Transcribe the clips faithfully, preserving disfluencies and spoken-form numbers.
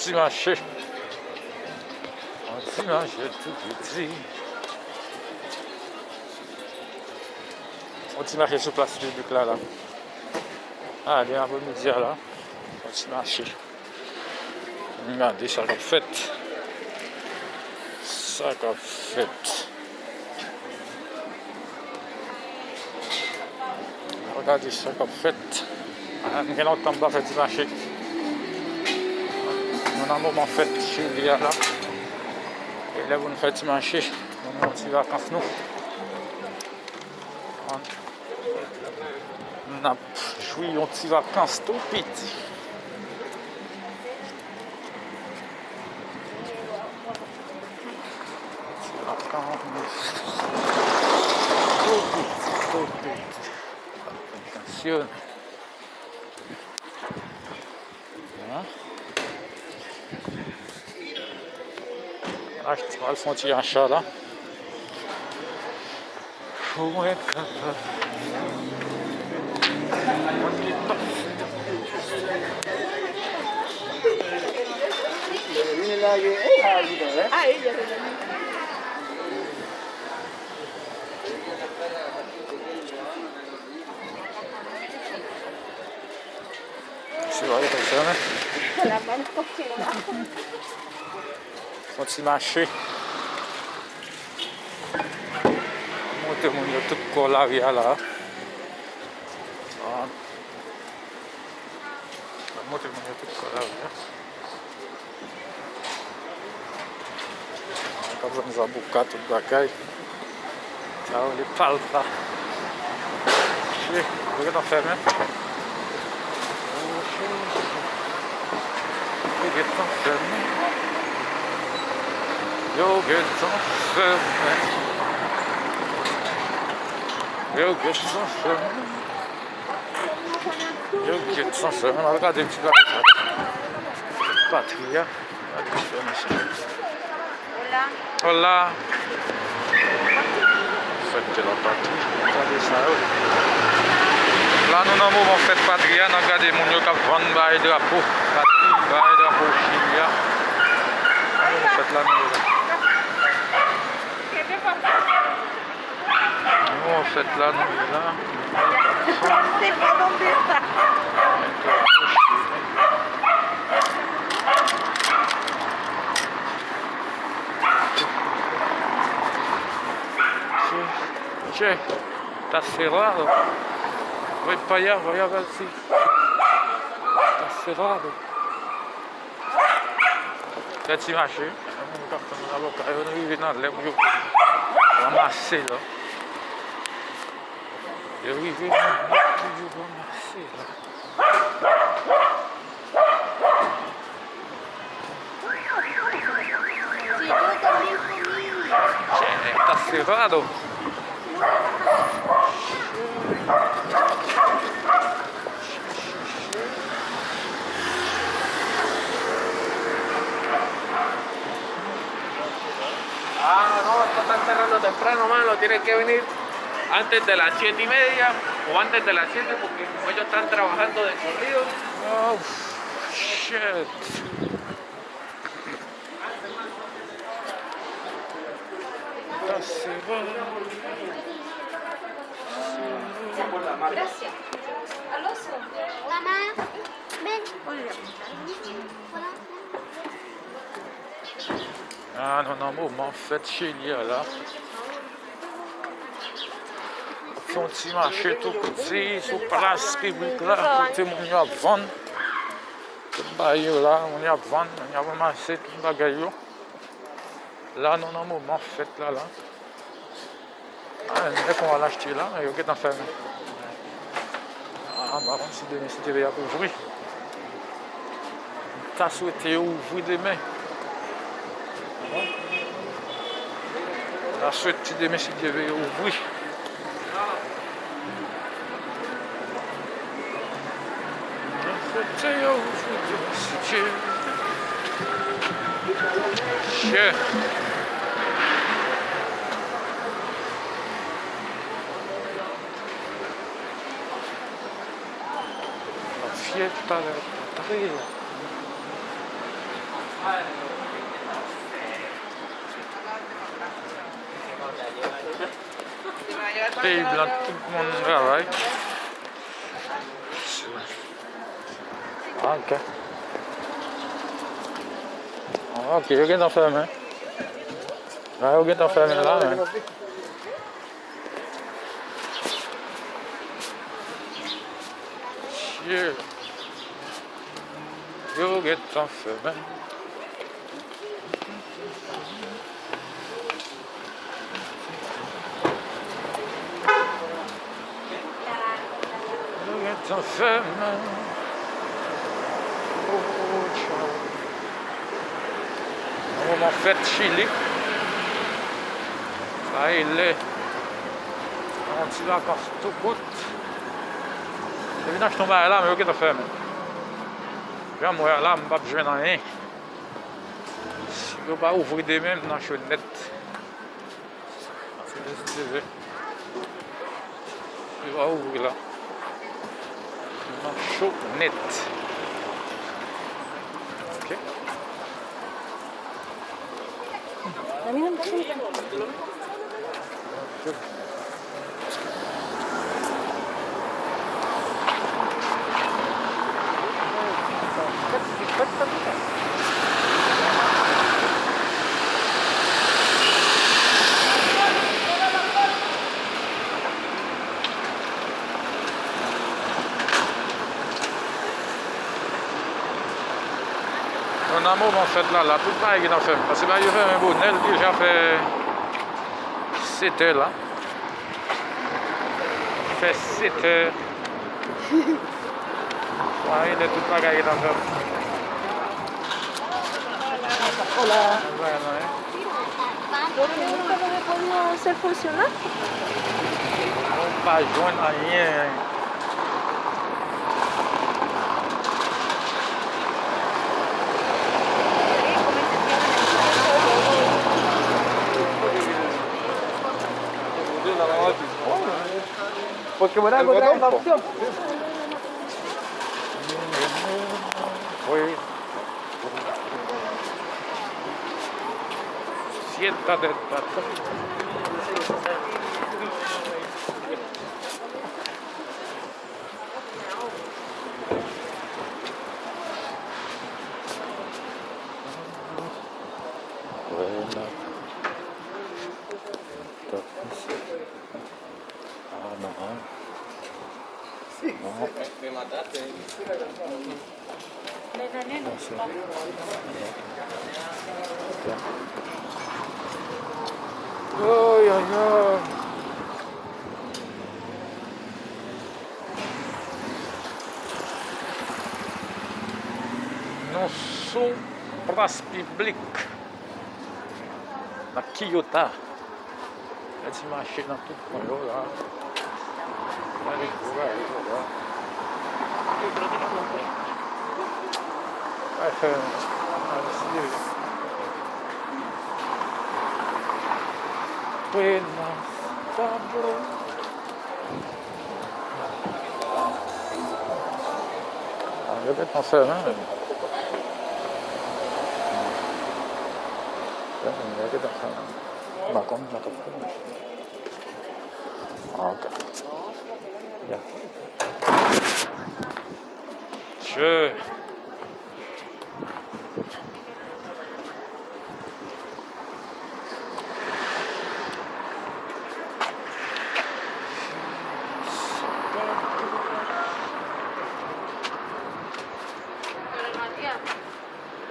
Ti mache. Yon ti mache tou piti. Yon ti mache sou plas piblik la, la. A, demen apremidi a la. Yon ti mache. Ann gade sa k ap fèt. Sa k ap fèt. Ann gade sa k ap fèt. A, m gen lontan m pa fè ti mache. Nou nan moman fèt Chili a la. E lè pou n fè ti mache, nou nan ti vakans nou. N ap jwi yon ti vakans tou piti. Ti vakans tou piti, tou piti. Atansyon. An. Al fè yon ti acha la. Pou mwen kapab. Se pa yo k ap fèmen. Fè yon ti mache. Montre moun yo tout kò lari a la. An. Montre moun yo tout kò lari a. K ap vann zaboka, tout bagay. Sa yo rele palta. Che, yo gentan fèmen. Yo gentan fèmen. Yo gentan fèmen. Yo gentan fèmen. Yo gentan fèmen. Al gade ti bagay sa. Patri a. Gade ti bagay sa. Hola. Hola. Fèt de la patri. Gade sa yo. La nou nan moman fèt patri a, n ap gade moun yo k ap vann bay drapo. Patri, bay drapo Chili a. Nan moman fèt la nou ye la. Moman fèt la nou ye la. Che, está cerrado. Voy para allá, voy a ver si está cerrado. Fè ti mache. Moun k ap tann avoka yo, nou rive nan lè pou yo ranmase la. Yo rive nan lè pou yo ranmase la. Está cerrado. Ah, no, esto están cerrando temprano, mano. Tienen que venir antes de las siete y media o antes de las siete porque como ellos están trabajando de corrido. Oh, shit. Gracias. Al oso. Mamá, ven. Ah, nou nan moman fèt Chili a la. Fè yon ti mache tou piti sou plas piblik la, kote moun yo ap vann. Tout bagay yo la, moun yo ap vann, moun yo ap ranmase tout bagay yo. La, nou nan moman fèt la, la. Ah, nèg ou al achte la, yo gentan fèmen. Ah, m pa konn si demen, si Dye vle, y ap ouvri. M ta swete yo ouvri demen. M ta swete demen, si Dye vle, yo ouvri. Kote yo, kote yo, Bondye. Chè. La fiesta de la patria. Peyi blan, tout moun travay. Ah, ok. Ah, ok, yo gentan fèmen. La, yo gentan fèmen la, men. Shit. Yo gentan fèmen. Yo gentan fèmen. Oh, chao. Nan moman fèt Chili. Sa rele yon ti vakans tou kout. Te vin achte yon bagay la, men yo gentan fèmen. Jan m wè a la, m p ap jwenn anyen. Si yo pa ouvri demen, m nan cho nèt. Se deside. Yo pa ouvri la. M nan cho nèt. Ok. Bon, nan moman fèt la, la, tout bagay gentan fèmen. Paske bagay yo fèmen bonè, li deja fè sèt è la. Fè sèt è. Sa, tout bagay gentan fèmen. Hola. Hola. Yo pa jwenn anyen. Porque me da otra opción. Siéntate, patrón. Bueno. Entonces, ah, no. No. Ay, ay, ay. Nou sou plas piblik nan Kyota. Gen ti mache nan tout kwen yo la. Gade gwo bagay yo la. Ay fè analiz li. Buenas, cabrón. Ah, yo te panse menm. Yo te panse menm. M pa konn, m pa konn. Ah, ok. Ya. Sure.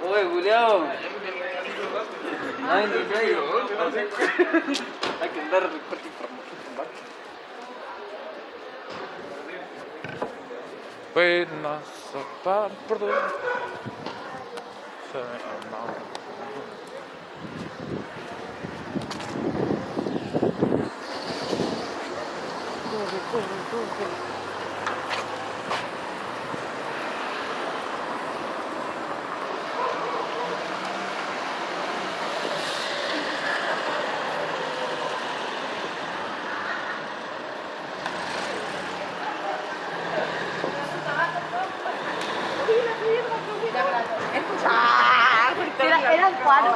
Oye, Julio. Ay, Dios mío. Hay que andar. Buenas, pa pran. Fèmen anba. Cuadro.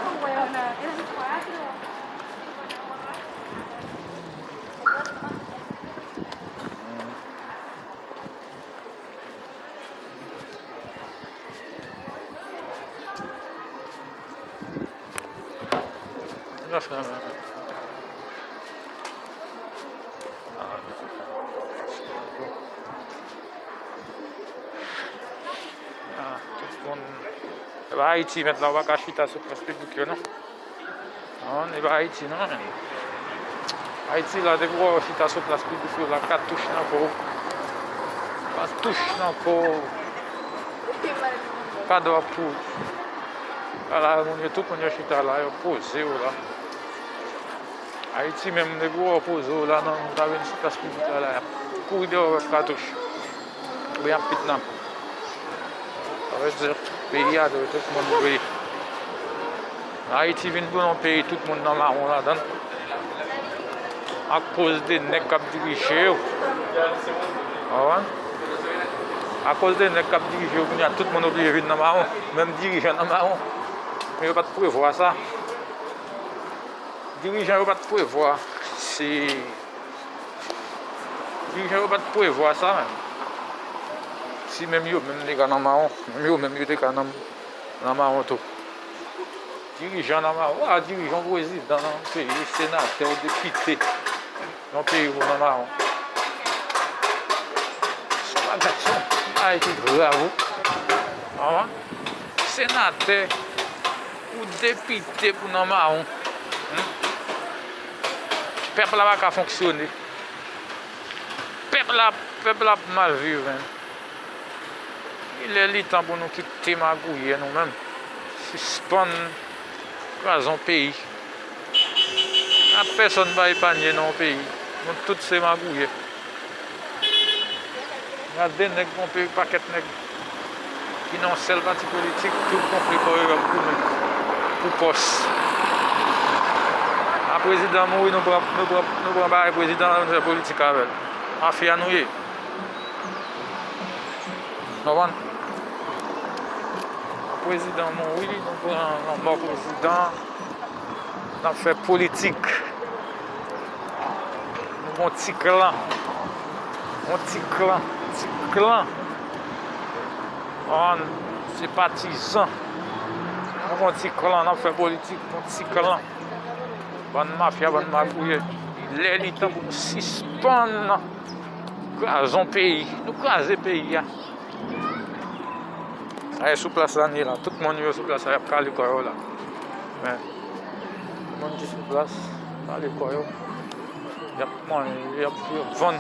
Ah, tout moun. E pa Ayiti, mèt la, ou pa ka chita sou plas piblik yo, non. Non, e pa Ayiti, non, men. Ayiti la, depi w chita sou plas piblik yo la, katouch nan po w. Katouch nan po w. Pa dwa pou. Ala, moun yo, tout moun yo chita la, yo poze yo la. Ayiti menm, depi w poze w la, nan, ou ta vin sou plas piblik la, la, y ap kouri dèyè w avèk katouch. Oubyen ap pitnap. Sa vle di, peyi a dwe tout moun dwe. Ayiti vin tounen yon peyi tout moun nan mawon ladan l. Akoz de nèg k ap dirije yo. Ou konprann? Akoz de nèg k ap dirije yo, kounye a tout moun oblije vin nan mawon. Menm dirijan nan mawon. Men yo pa t prevwa sa. Dirijan yo pa t prevwa. Se Dirijan yo pa t prevwa sa menm. Si menm yo menm te ka nan mawon, menm yo menm yo te ka nan, nan mawon tou. Dirijan nan mawon, a dirijan, prezidan nan peyi, senatè, depite, yon peyi pou nan mawon. Se yon bagay, se yon bagay ki grav, wi. Senatè ou depite pou nan mawon. Hmm? Pèp la pa ka fonksyone. Pèp la, pèp la ap mal viv, men. Li lè, li tan pou nou kite magouyè nou menm. Sispann kraze yon peyi. A pèsonn pa epanye nan yon peyi. Nou tout se magouyè. Gade nèg yon pe-, pakèt nèg ki nan yon sèl pati politik, tout konpli kò yo ap goumen pou pòs. A prezidan mouri, nou pran, nou pran, nou pran bagay prezidan, nou fè politik avè l. Mafya nou ye. Konprann? A prezidan mouri, nou pran lanmò prezidan. N ap fè politik. Nou gon ti klan. Gon ti klan. Ti klan. An, se patizan. Nou gon ti klan, n ap fè politik, gon ti klan. Bann mafya, bann magouyè. Lè li tan pou nou sispann kraze yon peyi. Nou kraze peyi a. Sa e sou plas la n ye la. Tout moun yo sou plas la, y ap kale kò yo la. Men, moun ki sou plas, kale kò yo. Y ap manje, y ap, y ap vann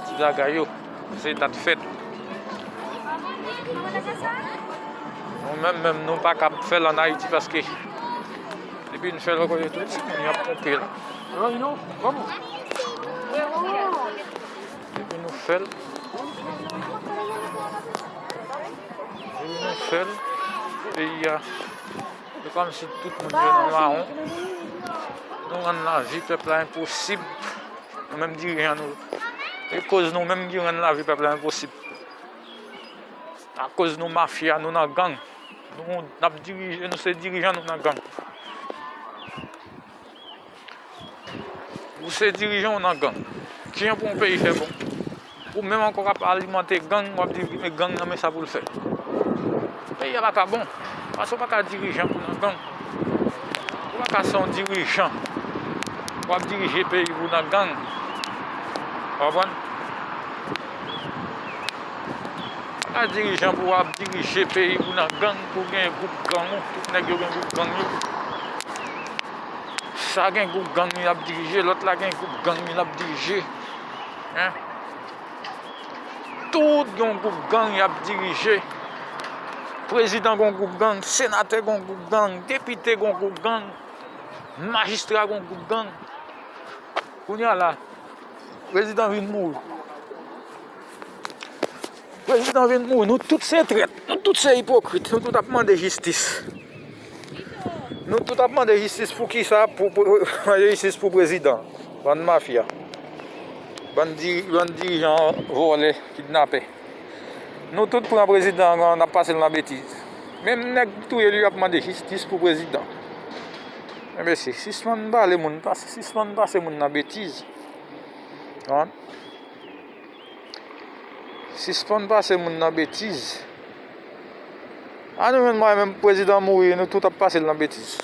ti bagay yo. Se dat fèt. Nou menm, menm, nou pa ka fè l ann Ayiti paske depi n fè l ankò, yo tout timoun y ap koupe la. Depi nou fè l, depi nou fè l, peyi a, se kòmsi tout moun yo nan mawon. Nou rann lavi pèp la enposib. Nou menm dirijan nou, e koz nou menm ki rann lavi pèp la enposib. Akoz nou mafya, nou nan gang. Nou, n ap dirije, nou se dirijan, nou nan gang. Ou se dirijan, ou nan gang. Kijan pou yon peyi fè bon? Ou menm ankò k ap alimante gang, w ap di men gang nan, men sa pou l fè. Peyi a pa ka bon. Paske w pa ka dirijan pou nan gang. Ou pa ka se yon dirijan. W ap dirije peyi pou nan gang. Ou konprann? Pa ka dirijan pou w ap dirije peyi pou nan gang, pou gen gwoup gang ou. Tout nèg yo gen gwoup gang yo. Sa gen gwoup gang li ap dirije, lòt la gen gwoup gang li ap dirije. Hein? Tout gen gwoup gang y ap dirije. Prezidan gon gwoup gang, senatè gon gwoup gang, depite gon gwoup gang, majistra gon gwoup gang. Kounye a la, prezidan vin mouri. Prezidan vin mouri, nou tout se trèt, nou tout se ipokrit, nou tout ap mande jistis. Nou tout ap mande jistis pou kisa? Pou, pou, mande jistis pou prezidan. Bann mafya. Bann diri-, bann dirijan vòlè, kidnapè. Nou tout pran prezidan an, n ap pase l nan betiz. Menm nèg touye li, y ap mande jistis pou prezidan. Men mesye, sispann pale moun, pas- sispann pase moun nan betiz. Konprann? Sispann pase moun nan betiz. A nou menm, mwen menm, prezidan mouri, nou tout ap pase l nan betiz.